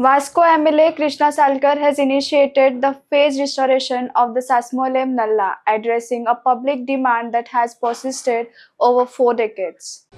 Vasco MLA Krishna Salkar has initiated the phased restoration of the Sasmolem Nallah, addressing a public demand that has persisted over 4 decades.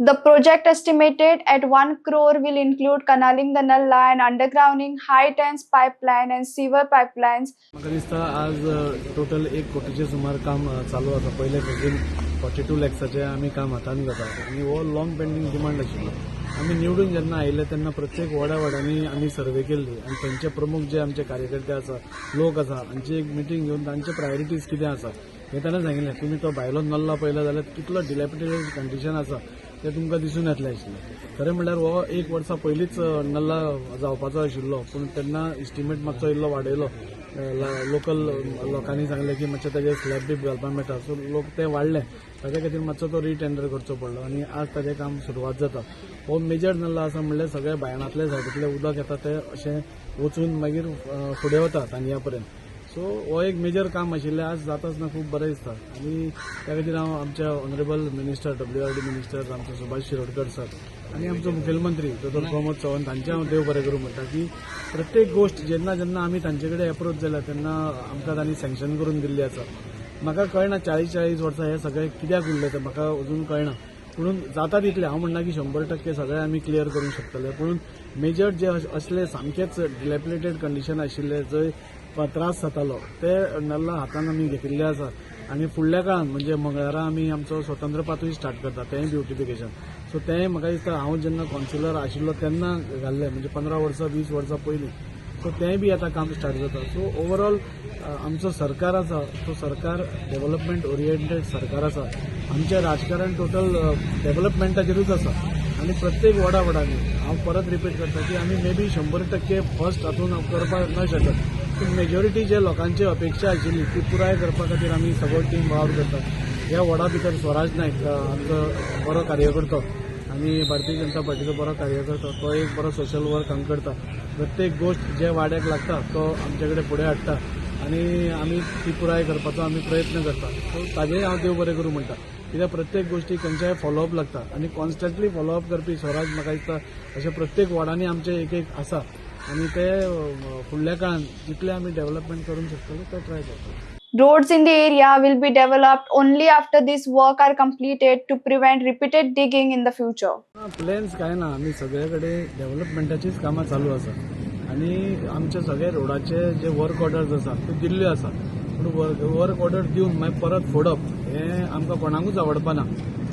The project, estimated at 1 crore, will include canaling the Nallah and undergrounding high-tense pipeline and sewer pipelines. म्हाका दिसता आज total 1 कोटीचे सुमार काम चालू आसा. पयले फेजीन 42 लॅक्साचें आमी काम हातान घेता आनी हो लॉंग पेंडींग डिमांड आशिल्लो. आमी निवडून जेन्ना आयिल्ले तेन्ना प्रत्येक वॉर्डा वॉर्डांनी आमी सर्वे केल्ली आनी थंयचे प्रमुख जे आमचे कार्यकर्ते आसा, लोक आसा, हांची एक मिटींग घेवन तांचे प्रायोरिटीज कितें आसा हें ताणें सांगिल्लें. तुमी तो भायलो नल्ला पळयलो जाल्यार कितलो डिलेपिडेटेड कंडिशन आसा तें तुमकां दिसून येतलें आशिल्लें. खरें म्हणल्यार हो 1 वर्सा पयलींच नल्ला जावपाचो आशिल्लो, पूण तेन्ना इस्टिमेट मातसो इल्लो वाडयलो. लोकल लोकांनी सांगलें की मातशें ताजेर स्लॅब बी घालपाक मेळटा, सो लोक ते वाडले, ताच्या खातीर मातसो तो रिटेंडर करचो पडलो आनी आज ताजें काम सुरवात जाता. हो मेजर नल्ला आसा म्हणल्यार सगळ्या बायणांतले सायडींतलें उदक येता तें अशें वचून मागीर फुडें वता तांबया पर्यंत. सो हो एक मेजर काम आशिल्लें, आज जाता आसतना खूब बरें दिसता आनी त्या खातीर हांव आमच्या honourable minister, WRD minister आमचो सुभाष शिरोडकर सर आनी आमचो मुखेलमंत्री दोतोर प्रमोद सावंत हांचें हांव देव बरें करूं म्हणटा की प्रत्येक गोश्ट जेन्ना जेन्ना आमी तांचे कडेन एप्रोच जाल्या तेन्ना आमकां तांणी सँक्शन करून दिल्ली आसा. म्हाका कळना 40-40 वर्सां हें सगळें कित्याक उरलें तें म्हाका अजून कळना, पुणून जाता तितलें हांव म्हणना की 100% सगळें आमी क्लियर करूंक शकतले, पुणून मेजर जे असले सामकेच डिलेपिडेटेड कंडिशन आशिल्ले जंय त्रास जातालो ते नल्ला हातान आमी घेतिल्ले आसा. आनी फुडल्या काळान म्हणजे मंगळारा आमी आमचो स्वतंत्र पाथूय स्टार्ट करता, तेंय ब्युटिफिकेशन. सो तेंय म्हाका दिसता हांव जेन्ना कावन्सिलर आशिल्लो तेन्ना घाल्लें, म्हणजे 15 वर्सां 20 वर्सां पयलीं. सो तेंय बी आतां काम स्टार्ट जाता. सो ओवरऑल आमचो सरकार आसा तो सरकार डेव्हलपमेंट ओरिएंटेड सरकार आसा. आमचें राजकारण टोटल डेव्हलपमेंटाचेरूच आसा आनी प्रत्येक वॉर्डा वॉर्डांनी हांव परत रिपीट करता की आमी मे बी 100% फर्स्ट हातून करपाक न शकत, पूण मेजॉरिटी जे लोकांची अपेक्षा आशिल्ली ती पुराय करपा खातीर आमी सगळो टीम वावर करता. ह्या वॉर्डा भितर स्वराज नायक आमचो बरो कार्यकर्तो आनी भारतीय जनता पार्टीचो बरो कार्यकर्तो, तो एक बरो सोशल वर्क हांगा करता. प्रत्येक गोश्ट जे वाड्याक लागता तो आमचे कडेन फुडें हाडटा आनी आमी ती पुराय करपाचो आमी प्रयत्न करता. सो ताजेय हांव देव बरें करूं म्हणटा, कित्याक प्रत्येक गोश्टी खंयच्याय फॉलोअप लागता आनी कॉन्स्टंटली फॉलोअप करपी स्वराज म्हाका दिसता अशें प्रत्येक वॉर्डांनी आमचे एक एक आसा आनी ते फुडल्या काळान जितले आमी डेव्हलपमेंट करूंक शकतले ते ट्राय करतले. Roads in the area will be developed only after these work are completed to prevent repeated digging in the future. Plans कांय ना, आमी सगळे कडेन डेव्हलपमेंटाचीच कामां चालू आसा आनी आमचे सगळे रोडाचे जे वर्क ऑर्डर्स आसा ते दिल्ल्यो आसा, पूण वर्क ऑर्डर दिवन मागीर परत फोडप हें आमकां कोणाकूच आवडपाना.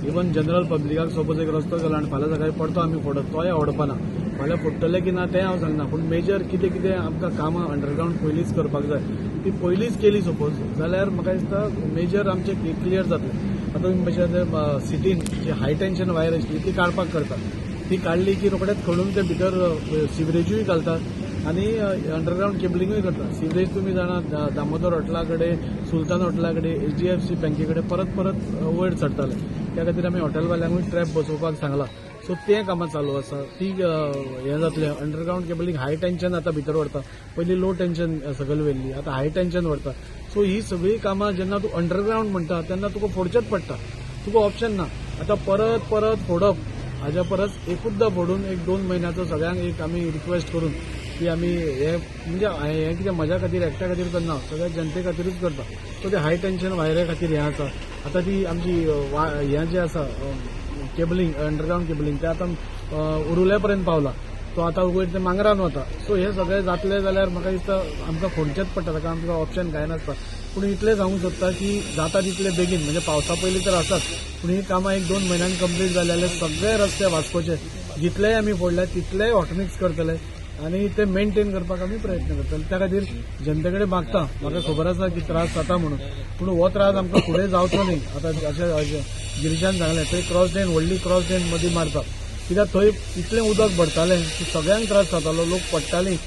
इवन जनरल पब्लिकाक सपोज एक रस्तो गेलो आनी फाल्यां सकाळीं परतो आमी फोडत तोय आवडपाना. फाल्यां फोडटले की ना तें हांव सांगना, पूण मेजर कितें कितें आमकां कामां अंडरग्रावंड पयलींच करपाक जाय ती पयलींच केली सपोज जाल्यार म्हाका दिसता मेजर आमचें क्लियर जातलें. आतां तुमी पळयशात सिटीन जी हाय टेन्शन वायर आशिल्ली ती काडपाक करता, ती काडली की रोखडेच खणून ते भितर सिवरेजूय घालतात आनी अंडरग्रावंड केबलिंगूय करता. सिवरेज तुमी जाणा दामोदर हॉटेला कडेन, सुलतान हॉटेला कडेन, HDFC बँके कडेन परत परत वयर चडटाले. त्या खातीर आमी हॉटेलवाल्यांकूय ट्रॅप बसोवपाक सांगलां. सो तें कामां चालू आसा. ती हें जातलें अंडरग्रावंड केबलिंग हाय टेन्शन आतां भितर व्हरता, पयलीं लो टेन्शन सकयल व्हेल्ली, आतां हाय टेन्शन व्हरता. सो ही सगळीं कामां जेन्ना तूं अंडरग्रावंड म्हणटा तेन्ना तुका फोडचेंच पडटा, तुका ऑप्शन ना. आतां परत परत फोडप हाज्या परस एकूचदा फोडून 1-2 म्हयन्याचो सगळ्यांक एक आमी रिक्वेस्ट करून की आमी हे म्हणजे हें कितें म्हज्या खातीर एकट्या खातीर करना, सगळ्या जनते खातीरूच करता. सो ते हाय टेन्शन वायरे खातीर हें आसा. आतां ती आमची हें जें आसा केबलिंग, अंडरग्रावंड केबलिंग तें आतां उरुल्या पर्यंत पावला, तो आतां वयर तें मांगरान वता. सो हें सगळें जातलें जाल्यार म्हाका दिसता आमकां फोडचेंच पडटा, ताका आमकां ऑप्शन कांय नासता. पूण इतलें सांगूंक सोदता की जाता तितले बेगीन म्हणजे पावसा पयलीं तर आसाच, पूण ही कामां 1-2 म्हयन्यान कंप्लीट जाली जाल्यार सगळे रस्ते वास्कोचे जितलेय आमी फोडले तितलेय हॉटमिक्स करतले आनी ते मेंटेन करपाक आमी प्रयत्न करतले. त्या खातीर जनते कडेन मागता, म्हाका खबर आसा की त्रास जाता म्हणून, पूण हो त्रास आमकां फुडें जावचो न्ही. आतां अशें गिरीशान सांगलें थंय क्रॉस ड्रेन, व्हडली क्रॉस ड्रेन मदीं मारता, कित्याक थंय इतलें उदक भरतालें की सगळ्यांक त्रास जातालो, लोक पडटालीं,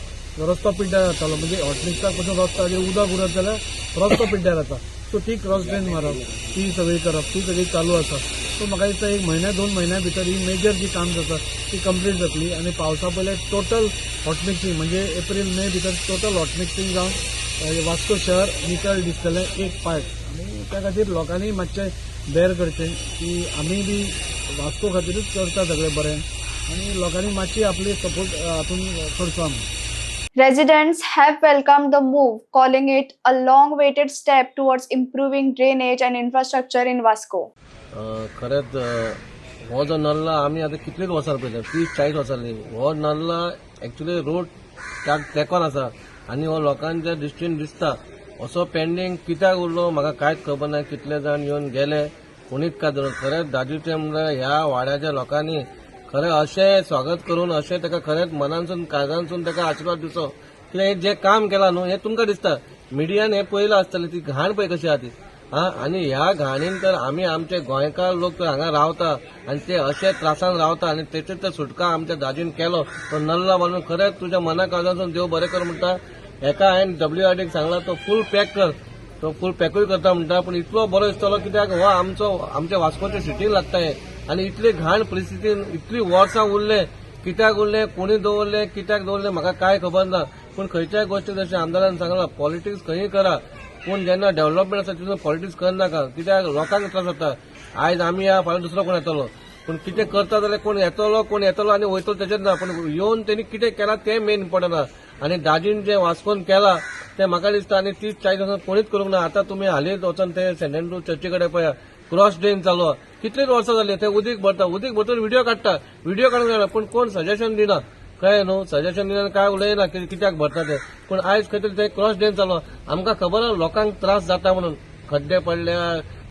रस्तो पिड्ड्यार जातालो. म्हणजे हॉटमिक्साक पसून रस्तो उदक उरत जाल्यार रस्तो पिड्ड्यार जाता. सो ती क्रॉस ड्रेन मारप, ती सगळी करप, ती सगळी चालू आसा. सो म्हाका दिसता 1 म्हयन्या 2 म्हयन्या भितर ही मेजर जी काम जाता ती कंप्लीट जातली आनी पावसा पयलें total hot mixing म्हणजे एप्रील मे भितर टोटल हॉट मिक्सिंग जावन वास्को शहर नितळ दिसतलें एक पार्ट. आनी त्या खातीर लोकांनी मातशें बेर करचें की आमी बी वास्को खातीरूच करता सगळें बरें आनी लोकांनी मातशी आपली सपोर्ट हातून करचो आमी. Residents have welcomed the move, calling it a long awaited step towards improving drainage and infrastructure in Vasco. खरेंच हो जो नल्ला आमी आतां कितलींच वर्सां पळयता, 30-40 वर्सां जालीं. हो नल्ला एक्चुली रोड तेंकोन आसा आनी हो लोकांच्या दृश्टीन दिसता. असो पेंडींग कित्याक उरलो म्हाका कांयच खबर ना. कितले जाण येवन गेले, कोणीच काय धरून. खरेंच दाजीचें म्हणल्यार ह्या वाड्याच्या लोकांनी खरें अशें स्वागत करून अशें ताका खरेंच मनानसून काळजानसून ताका आशिर्वाद दिवचो, कित्याक हें जें काम केलां न्हू हें तुमकां दिसता. मिडियान हें पळयलां आसतलें, ती घाण पळय कशी आहा ती. हा, आनी ह्या घाणीन तर आमी आमचे गोंयकार लोक तर हांगा रावता आनी ते अशे त्रासान रावता आनी तेचेर तर सुटका आमच्या दाजीन केलो तो नल्ला बांदून. खरेंच तुज्या मना काळजासून देव बरें कर म्हणटा. हेका हांवें डब्ल्यू आर डीक सांगला, तो फूल पॅक कर, तो फूल पॅकूय करता म्हणटा. पूण इतलो बरो दिसतलो कित्याक हो आमचो आमच्या वास्कोच्या सिटीन लागता हे आनी इतली घाण परिस्थितीन इतली वर्सां उरले, कित्याक उरले, कोणी दवरले, कित्याक दवरले म्हाका कांय खबर ना. पूण खंयच्याय गोश्टी जशें आमदारान सांगलां, पॉलिटिक्स खंयूय करा पूण जेन्ना डेव्हलपमेंट आसा तितून पॉलिटिक्स करनाका, कित्याक लोकांक त्रास जाता. आयज आमी या, फाल्यां दुसरो कोण येतलो. पूण कितें करता जाल्यार कोण येतलो, कोण येतलो आनी वयतलो तेचेर ना, पूण येवन तेणी कितें केलां तें मेन इम्पॉर्टंट आहा. आनी दाजीन जें वास्कोन केलां तें म्हाका दिसता आनी 30-40 वर्सां कोणीच करूंक ना. आतां तुमी हालींच वचोन ते सेंट एंड्रू चर्ची कडेन पळया, क्रॉस ड्रेन चालू आहा. कितलींच वर्सां जालीं ते उदीक भरता, उदीक भरतून व्हिडिओ काडटा, व्हिडिओ काडूंक जायना पूण कोण सजेशन दिना. कळ्ळें न्हू? सजेशन दिना, काय उलयना कित्याक भरता ते. पूण आयज खंय तरी ते क्रॉस ड्रेन चालू आहा. आमकां खबर आहा लोकांक त्रास जाता म्हणून, खड्डे पडल्या,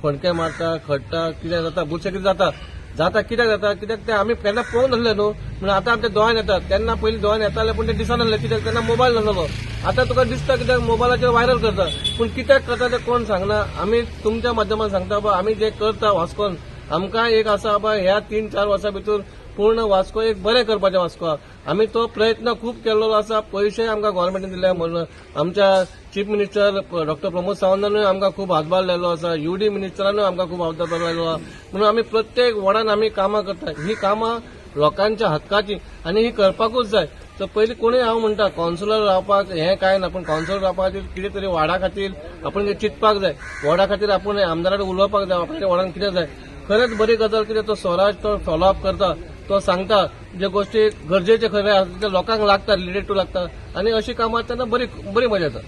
खणके मारता, खडटा, कितें जाता, बुरशें कितें जाता जाता. कित्याक जाता? कित्याक ते आमी केन्ना पळोवंक नासले न्हू, म्हणून आतां आमच्या दोळ्यान येतात. तेन्ना पयलीं दोळ्यान येताले पूण ते दिसनासले, कित्याक तेन्ना मोबायल नासलो. आतां तुका दिसता कित्याक मोबायलाचेर व्हायरल करता. पूण कित्याक करता ते कोण सांगना. आमी तुमच्या माध्यमान सांगता बाबा, आमी जे करता वास्कोन आमकां एक आसा बाबा, ह्या 3-4 वर्सां भितर पूर्ण वास्को एक बरें करपाचें. वास्को आमी तो प्रयत्न खूब केल्लो आसा. पयशे आमकां गोवोरमेंटान दिले म्हणून आमच्या चीफ मिनिस्टर डॉक्टर प्रमोद सावंतानूय आमकां खूब हातभार लायलो आसा, युडी मिनिस्टरानूय आमकां खूब हातभार लायलो आसा. म्हणून आमी प्रत्येक वॉर्डान आमी कामां करता. ही कामां लोकांच्या हक्काची आनी ही करपाकूच जाय. तर पयलीं कोणूय हांव म्हणटा कावन्सिलर रावपाक हें कांय ना, पूण कावन्सिलर रावपा खातीर कितें तरी वार्डा खातीर आपण कितें चिंतपाक जाय, वॉर्डा खातीर आपूण आमदारा कडेन उलोवपाक जाय, आपल्या वॉर्डान कितें जाय. खरेंच बरी गजाल कितें तो स्वराज तो फॉलो अप करता, तो सांगता जे गोश्टी गरजेचे खरें आसा ते लोकांक लागता, रिलेटेड टू लागता आनी अशी कामां तेन्ना बरी बरी मजा येता.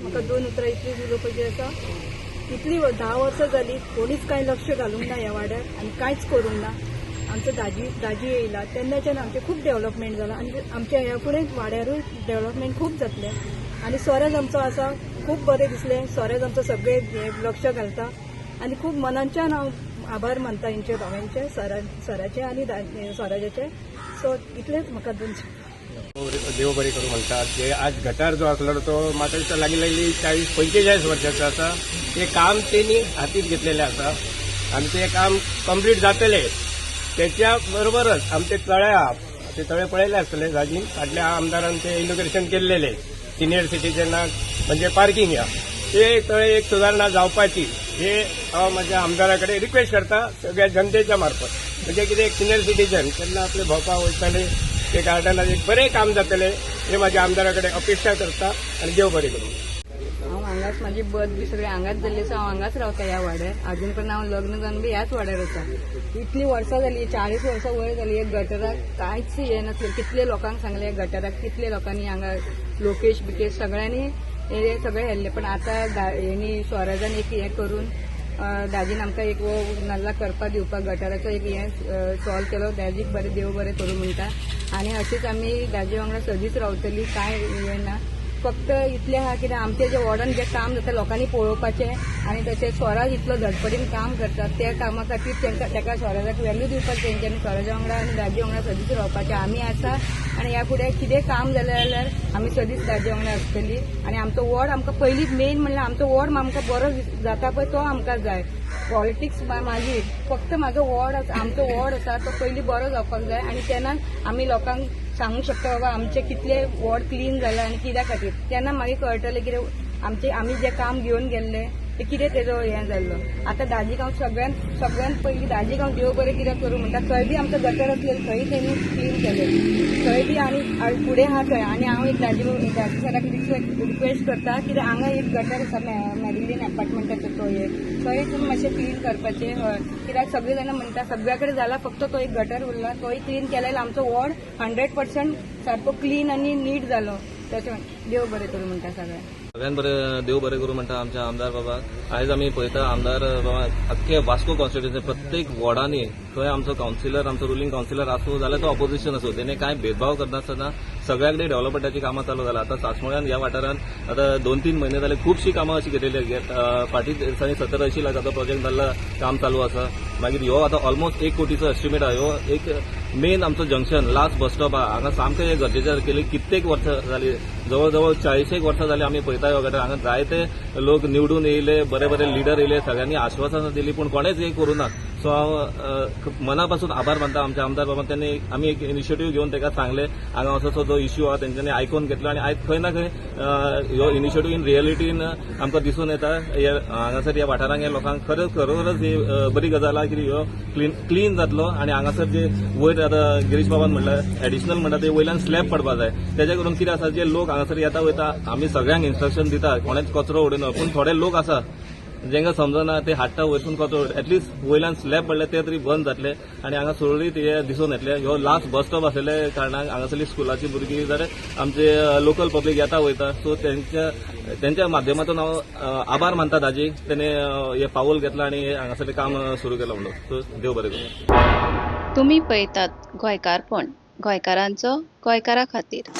म्हाका दोन उतरां इतलीच उलोवपाची आसा. इतली 10 वर्सां जाली कोणीच कांय लक्ष घालूंक ना ह्या वाड्यार आनी कांयच करूंक ना. आमचो दाजी दाजी येयला तेन्नाच्यान आमचें खूब डेव्हलपमेंट जालां आनी आमच्या ह्या फुडें वाड्यारूय डेव्हलपमेंट खूब जातलें. आनी स्वराज आमचो आसा, खूब बरें दिसलें. स्वराज आमचो सगळें हें लक्ष घालता आनी खूब मनाच्यान हांव आभार मानता हेंचे दोगांयचे, सरा सराचे आनी स्वराजाचे. सो इतलेंच म्हाका दोन देव बरें करूं म्हणटा. जे आज गटार जो आसलो तो म्हाका दिसता लागीं लागीं 40-45 वर्सांचो आसा. तें काम तेणी हातीत घेतलेलें आसा आनी तें काम कंप्लीट जातलें. तेच्या बरोबरच आमचे तळे आहा, ते तळे पळयले आसतले दाजीन, फाटल्या आमदारान ते इनॉग्रेशन केल्लेले सिनियर सिटीजनाक म्हणजे पार्किंग ह्या ते तळे एक सुदारणा जावपाची हे हांव म्हाज्या आमदारा कडेन रिक्वेस्ट करता सगळ्या जनतेच्या मार्फत. म्हणजे कितें, एक सिनियर सिटीजन केन्ना आपले भोंवपाक वयताले ते गार्डनात एक बरें काम जातलें हे म्हाज्या आमदारा कडेन अपेक्षा करता आनी देव बरें करूं. हांव हांगाच, म्हाजी बर्थ बी सगळें हांगाच जाल्ली आसा. हांव हांगाच रावता ह्या वाड्यार. अजून पर्यंत हांव लग्न जावन बी ह्याच वाड्यार आसा. इतलीं वर्सां जालीं, 40 वर्सां वयर जाली, एक गटराक कांयच हें नासलें. कितले लोकांक सांगलें गटराक, कितले लोकांनी हांगा लोकेश बिकेश सगळ्यांनी हे सगळें हेल्लें. पण आतां हेणी स्वराजान एक हें करून दाजीन आमकां एक हो नल्ला करपाक दिवपाक गटाराचो एक हें सॉल्व केलो. दाजीक बरें देव बरें करूं म्हणटा आनी अशीच आमी दाजी वांगडा सदींच रावतली. कांय हें ना, फक्त इतलें आहा कितें आमचें जें वॉर्डान जें काम जाता लोकांनी पळोवपाचें आनी तशें स्वराज इतलो धडपडीन काम करता त्या कामा खातीर तांकां ताका स्वराजाक व्हॅल्यू दिवपाक तेंच्यांनी स्वराजा वांगडा आनी दाजी वांगडा सदींच रावपाचें आमी आसा. आनी ह्या फुडें कितें काम जालें जाल्यार आमी सदींच दाजी वांगडा आसतली. आनी आमचो वॉर्ड आमकां पयलींच मेन म्हणल्यार आमचो वॉर्ड आमकां बरो जाता पळय तो आमकां जाय. पॉलिटिक्स मागीर, फक्त म्हाजो वॉर्ड आसा, आमचो वॉर्ड आसा तो पयलीं बरो जावपाक जाय आनी तेन्ना आमी लोकांक सांगूंक शकता बाबा आमचे कितले वॉर्ड क्लीन जाला आनी कित्या खातीर. तेन्ना मागीर कळटलें कितें आमचे आमी जें काम घेवन गेल्ले. ते कितें तेजो हें जाल्लो. आतां दाजीक हांव सगळ्यान सगळ्यान पयलीं दाजीक हांव देव बरें कित्याक करूं म्हणटा, थंय बी आमचो गटर आसलेलो थंय तेणी क्लीन केलें थंय बी. आनी फुडें आहा थंय. आनी हांव एक दाजी दाजी सराक रिक्वेस्ट करता कित्याक हांगा एक गटर आसा मॅरिलीन एपार्टमेंटाचो, तो एक थंय तुमी मातशें क्लीन करपाचें. हय, कित्याक सगळीं जाणां म्हणटा सगळ्या कडेन जाला, फक्त तो एक गटर उरला, तोय क्लीन केल्यार आमचो वॉर्ड 100% सारको क्लीन आनी नीट जालो. तशें देव बरें करूं म्हणटा सगळ्यांक. सगळ्यान बरें देव बरें करूं म्हणटा आमच्या आमदार बाबाक. आयज आमी पळयता, आमदार बाबा अख्खे वास्को कॉन्स्टिट्युन्सी प्रत्येक वॉर्डांनी थंय आमचो कावन्सिलर, आमचो रुलींग कावन्सिलर आसूं जाल्यार तो ऑपोजिशन आसूं, तेणे कांय भेदभाव करनासतना सगळ्या कडेन डेव्हलपमेंटाची कामां चालू जाला. आतां सासमोळ्यान ह्या वाठारांत आतां 2-3 म्हयने जाले खुबशीं कामां अशीं घेतलेली. फाटीं दिसांनी 70-80 लाखाचो प्रोजेक्ट जाल्लो, काम चालू आसा. मागीर ह्यो आतां ऑलमोस्ट 1 कोटीचो एस्टिमेट आहा. ह्यो एक मेन आमचो जंक्शन, लास्ट बस स्टॉप आहा. हांगा सामकें हें गरजेचें सारकेली. कित्येक वर्सां जाली, जवळ जवळ चाळीशेक वर्सां जाली आमी पळयता ह्यो गटर. हांगा जायते लोक निवडून येयले, बरे बरे लिडर येयले, सगळ्यांनी आश्वासनां दिली, पूण कोणेच हें करूं ना. सो हांव मना पासून आभार मानता आमच्या आमदार बाबा. त्यांनी आमी एक इनिशिएटीव घेवन ताका सांगलें हांगा असो असो जो इश्यू आहा, तेंच्यांनी आयकून घेतलो आनी आयज खंय ना खंय ह्यो इनिशिएटीव इन रियलिटीन आमकां दिसून येता. हे हांगासर ह्या वाठारांत ह्या लोकांक खरेंच खरोखरच ही बरी गजाल आहा की ह्यो क्लीन क्लीन जातलो. आनी हांगासर जे वयर आतां गिरीश बाबान म्हणल्यार एडिशनल म्हणटा, ते वयल्यान स्लॅब पडपा जाय. तेजे करून कितें आसा, जे लोक हांगासर येता वयता, आमी सगळ्यांक इन्स्ट्रक्शन दिता कोणेच कचरो उडयना, पूण थोडे लोक आसा जेंका समजना, ते हाडटा वयरसून कचरो. एटलिस्ट वयल्यान स्लॅब पडले ते तरी बंद जातले आनी हांगा सुरळीत हे दिसून येतले. ह्यो लास्ट बस स्टॉप आसलेले कारणान हांगासरली स्कुलाची भुरगीं जाल्यार आमचे लोकल पब्लीक येता वयता. सो तेंच्या तेंच्या माध्यमातून हांव आभार मानता दाजी, तेणे हे पावल घेतला आनी हे हांगासरलें काम सुरू केलां म्हणून. सो देव बरें करूं. तुमी पळयतात गोंयकारपण, गोंयकारांचो गोंयकारा खातीर.